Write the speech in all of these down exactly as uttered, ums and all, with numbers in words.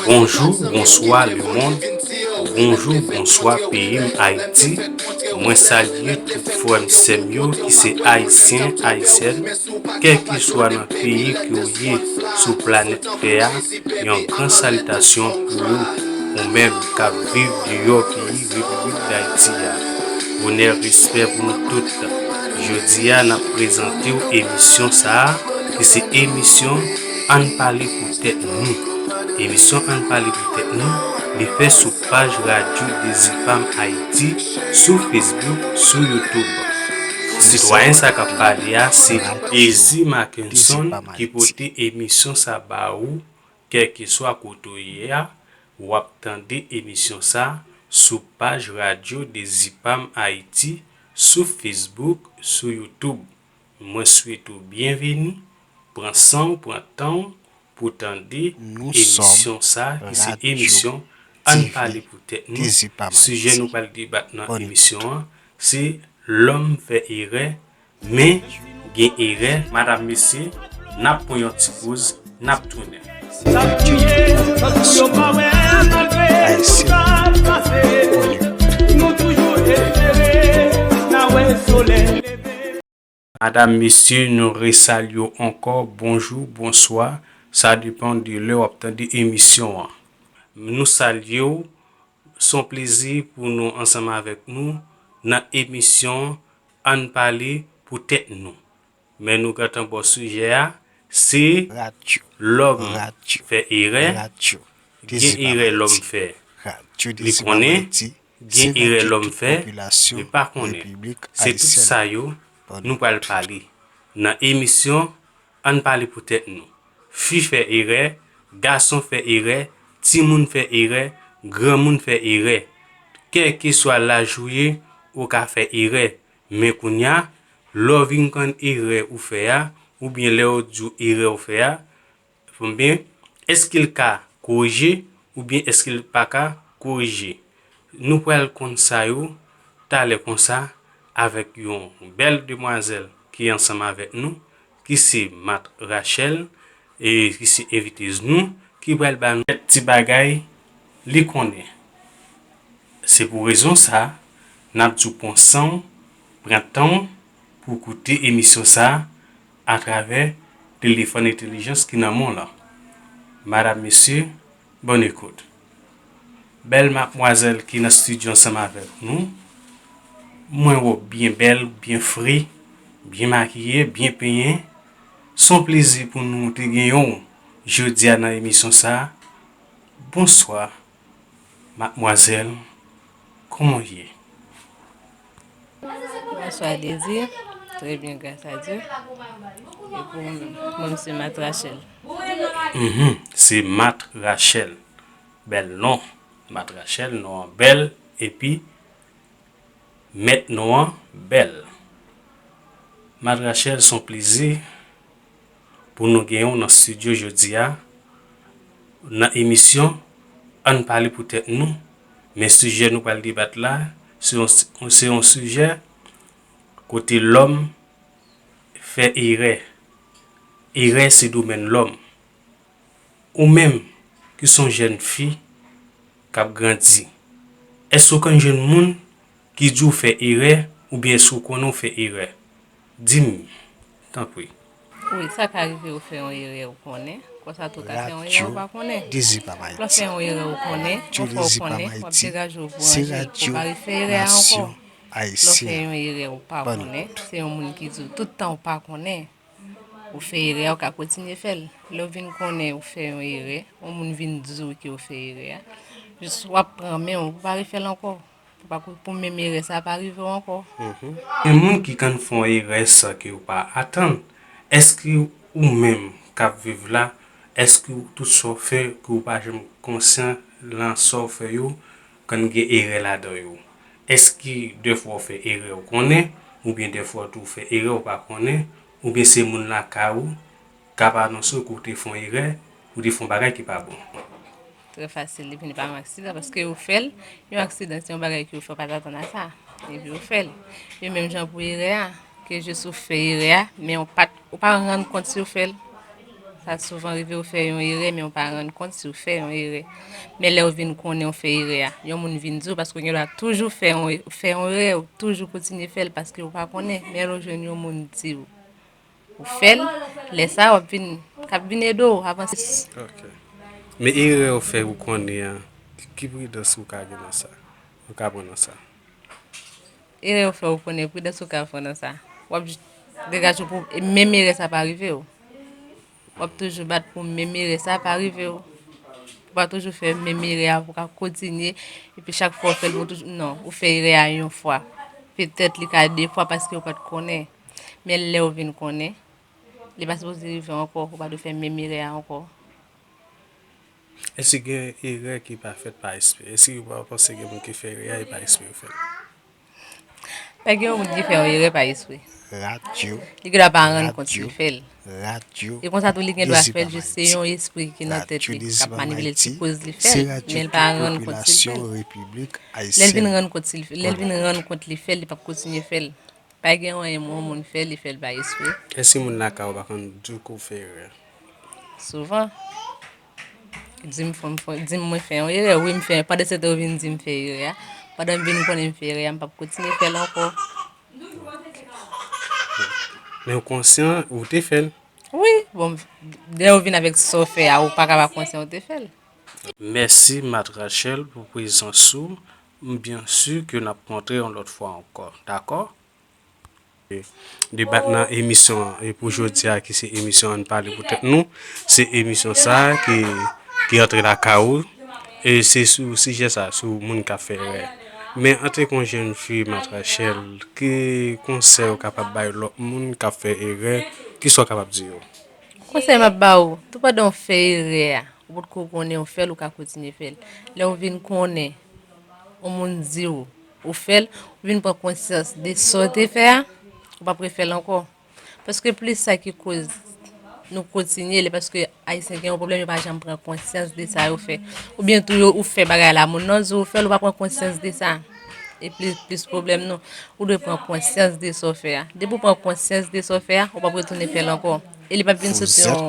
Bonjou, bonswa lemonn, bonjou, bonswa peyi m Ayiti. Mwen salye tout frè m sè m yo ki se Ayisyen, Ayisyèn, kèlkeswa nan peyi ke w ye sou planèt tè a, yon gran salitasyon pou ou, ou menm k ap viv deyò peyi Repiblik Dayiti a. Onè, respè pou nou tout. Jodi a, n ap prezante w emisyon sa a, ki se emisyon Ann Pale Pou Tèt Nou. Emisyon Ann Pale Pou Tèt Nou, li fèt sou paj Radyo Dezi Pam Ayiti, sou Facebook, sou YouTube. Sitwayen sa k ap pale a, se Dezi Mackenson ki pote emisyon sa ba ou, kèlkeswa kote w ye a, w ap tande emisyon sa sou paj Radyo Dezi Pam Ayiti, sou Facebook, sou YouTube. Mwen swete w byenveni, pran san w, pran tan w pou tande emisyon sa ki se emisyon Ann Pale Pou Tèt Nou. Sijè nou pral debat nan emisyon an, se lòm fè erè, men gen erè. Madam, mesye, n ap pran yon ti poz, n ap tounen. Madam, mesye, nou resalye w ankò. Bonjou, bonswa. Sa depann de lè w ap tande emisyon an. Nou salye w. Se yon plezi pou nou ansanm avèk nou nan emisyon Ann Pale Pou Tèt Nou. Men nou gentan ba w sijè a, se lòm fè erè, gen erè lòm fè. Li konnen, gen erè lòm fè, li pa konnen. Se tout sa yo nou pral pale nan emisyon Ann Pale Pou Tèt Nou. Fi fè erè, gason fè erè, timoun fè erè, granmoun fè erè. Kèlkeswa laj ou ye, ou ka fè erè. Men kounye a, lè w vin konn erè ou fè a, oubyen lè yo di w erè ou fè a, konbyen, èske l ka korije oubyen èske l pa ka korije? Nou pral konn sa yo talè konsa avèk yon bèl demwazèl ki ansanm avèk nou, ki se Mat Rachel, e ki se envitez nou, ki pral ba nou kèk ti bagay li konnen. Se pou rezon sa, n ap di w pran san w, pran tan w pou w koute emisyon sa a atravè telefòn entèlijans ki nan men w lan. Madam, mesye, bòn ekout. Bèl madmwazèl ki nan estidyo ansanm avèk nou, mwen wè w byen bèl, byen fre, byen makiye, byen penyen. Se yon plezi pou nou te genyen w jodi a nan emisyon sa a. Bonswa. Madmwazèl, kòman w ye? Bonswa, Désir. Très bien, grâce à Dieu. E pou ou menm? Mwen, se Mat Rachel. Mhm, se Mat Rachel. Bèl non. Mat Rachel, non an bèl. Epi, mèt non an bèl. Mat Rachel, se yon plezi pou nou genyen w nan estidyo jodi a, nan emisyon Ann Pale Pou Tèt Nou. Men sijè nou pral debat la, se yon, se yon sijè kote lòm fè erè. Erè se domèn lòm. Ou menm ki se yon jèn fi k ap grandi, èske w konn jwenn moun ki di w fè erè oubyen èske w konnen w fè erè? Di m, tanpri. Wi, sa ka rive ou fè yon erè ou konnen. Konsa tou ka fè yon erè ou pa konnen. Lè w fè yon erè ou konnen, yon fwa ou konnen, w ap degaje w pou anje, pou w pa refè erè a ankò. Lè w fè yon erè ou pa konnen, se yon moun ki di w tout tan ou pa konnen. Ou fè erè a, ou ka kontinye fè l. Lè w vin konnen ou fè yon erè, yon moun vin di w ke w fè erè a, jis w ap pran men w, ou pa refè l ankò. Pou pa, pou menm erè sa pa rive w ankò. Gen moun ki konn fè yon erè san ke w pa atann. Èske ou menm k ap viv la, èske tout sa w fè ke w pa janm konsyan lan sa w fè yo, konn gen erè ladan yo? Èske dèfwa w fè erè ou konnen, oubyen dèfwa tou w fè erè ou pa konnen, oubyen se moun lakay ou k ap anonse w ke w te fè yon erè, ou te fè yon bagay ki pa bon? Trè fasil, li vini pa yon aksidan, paske ou fè l, yon aksidan se yon bagay ke ou fè, ou pa t atann a sa. Epi ou fè l. E menm jan pou erè a, ke jis ou fè erè a, men ou pa t, ou pa rann kont si ou fè l. Sa souvan rive ou fè yon erè, men ou pa rann kont si ou fè yon erè. Men lè ou vin konnen ou fè erè a, yon moun vin di w, paske ou gen dwa toujou fè yon, fè yon erè, ou toujou kontinye fè l paske ou pa konnen. Men lè ou jwenn yon moun di w, ou fè l, lè sa a w ap vin, k ap vin ede w avanse. Ok. Men erè ou fè ou konnen an, ki pridans ou ka gen nan sa? Ou ka pran nan sa? Erè ou fè ou konnen, pridans ou ka pran nan sa? W ap degaje w pou menm erè sa pa rive w. W ap toujou bat pou menm erè sa pa rive w. Ou pa toujou fè menm erè a pou w ka kontinye. Epi chak fwa w fè l, ou toujou, non, ou fè erè a yon fwa. Petèt li ka de fwa paske ou pa t konnen. Men lè ou vin konnen, li pa sipoze rive ankò, ou pa dwe fè menm erè a ankò. Èske gen erè ki pa fèt pa espre? Èske ou pa panse gen moun ki fè erè a e pa espre yo fè l? Pa gen yon moun ki fè yon erè pa espre. Radyo. Li gen dwa pa rann kont si l fè l. Radyo. E konsa tou li gen dwa fè l jis se yon espri ki nan tèt li k ap manipile l ki koz li fè l. Men l pa rann kont si l fè l. Lè l vin rann kont si l fè l, lè l vin rann kont li fè l, li p ap kontinye fè l. Pa gen anyen yon moun fè, li fè l pa espre. Èske moun lakay ou pa konn di w ke w fè erè? Souvan. Di m fè, m fè, di m mwen fè yon erè. Wi, m fè. Pandan se tan yo vin di m fè erè a. Pandan m vin konnen m fè erè a, m p ap kontinye fè l ankò. Men ou konsyan, ou te fè l. Wi, bon, lè ou vin avèk sa w fè a, ou pa ka pa konsyan ou te fè l. Mèsi Mat Rachel pou prezans ou. M byen si ke n ap kontre yon lòt fwa ankò. Dakò? Debat nan emisyon an e pou jodi a ki se emisyon Ann pale pou tèt nou. Se emisyon sa a ki, ki antre lakay ou. E se sou sijè sa a, sou moun k ap fè erè. Men antanke yon jèn fi, Mat Rachel, ki konsèy ou kapab bay lòt moun k ap fè erè? Kisa w kapab di yo? Konsèy m ap ba ou, tou pandan w fè erè a, ou potko konnen ou fè l, ou ka kontinye fè l. Lè w vin konnen, yon moun di w, ou fè l, ou vin pran konsyans de sa w te fè a, ou p ap refè l ankò. Paske plis sa ki koz nou kontinye, lè paske Ayisyen gen yon pwoblèm, yo pa janm pran konsyans de sa yo fè. Oubyen tou yo, ou fè bagay la, moun nan di w ou fè l, ou pa pran konsyans de sa. E plis, plis pwoblèm nou. Ou dwe pran konsyans de sa w fè a. Depi w pran konsyans de sa w fè a, ou p ap retounen fè l ankò. E li p ap vin soti yon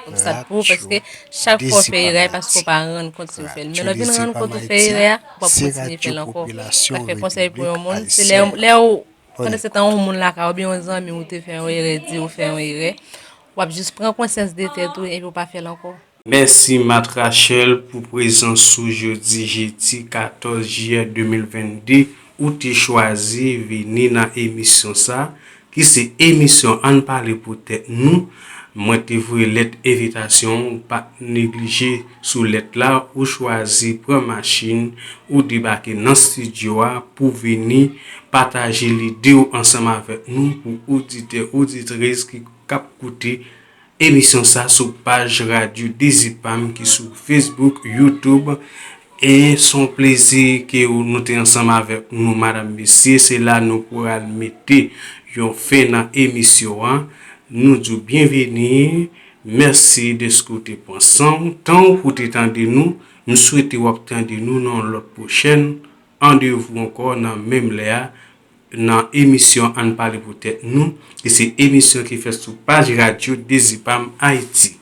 obstak pou ou, paske chak fwa w fè erè a, e paske w pa rann kont si w fè l. Men lè w vin rann kont ou fè erè a, w ap kontinye fè l ankò. Sa k fè konsèy pou yon moun, se lè, lè w, pandan se tan yon moun lakay ou oubyen yon zanmi w te fè yon erè, di w fè yon erè, w ap jis pran konsyans de tèt ou epi w pa fè l ankò. Mèsi Mat Rachel pou prezans ou jodi jedi katòz jiyè de mil vennde, ou te chwazi vini nan emisyon sa, ki se emisyon Ann pale pou tèt nou. Mwen te voye lèt envitasyon, ou pa t neglije sou lèt la, ou chwazi pran machin, ou debake nan estidyo a pou vini pataje lide w ansanm avèk nou pou oditè, oditris ki k ap koute emisyon sa sou paj Radyo Dezi Pam ki sou Facebook, YouTube. E se yon plezi ke nou te ansanm avèk nou, madanm, mesye. Se la nou pral mete yon fen nan emisyon an. Nou di w byenveni. Mèsi dèske w te pran san w, tan w pou w te tande nou. M swete w ap tande nou nan yon lòt pwochèn. Randevou ankò nan menm lè a nan emisyon Ann pale pou tèt nou, ki se emisyon ki fèt sou paj radyo Dezi Pam Ayiti.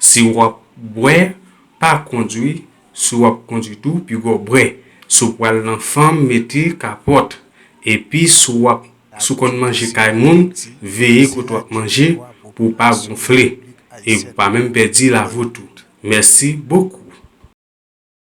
Si w ap bwè, pa kondwi, si w ap kondwi tou, piga w bwè. Si w pral nan fanm, mete kapòt. Epi si w ap, si w konn manje kay moun, veye kote w ap manje pou w pa gonfle. E pou w pa menm pèdi lavi w tou. Mèsi bokou.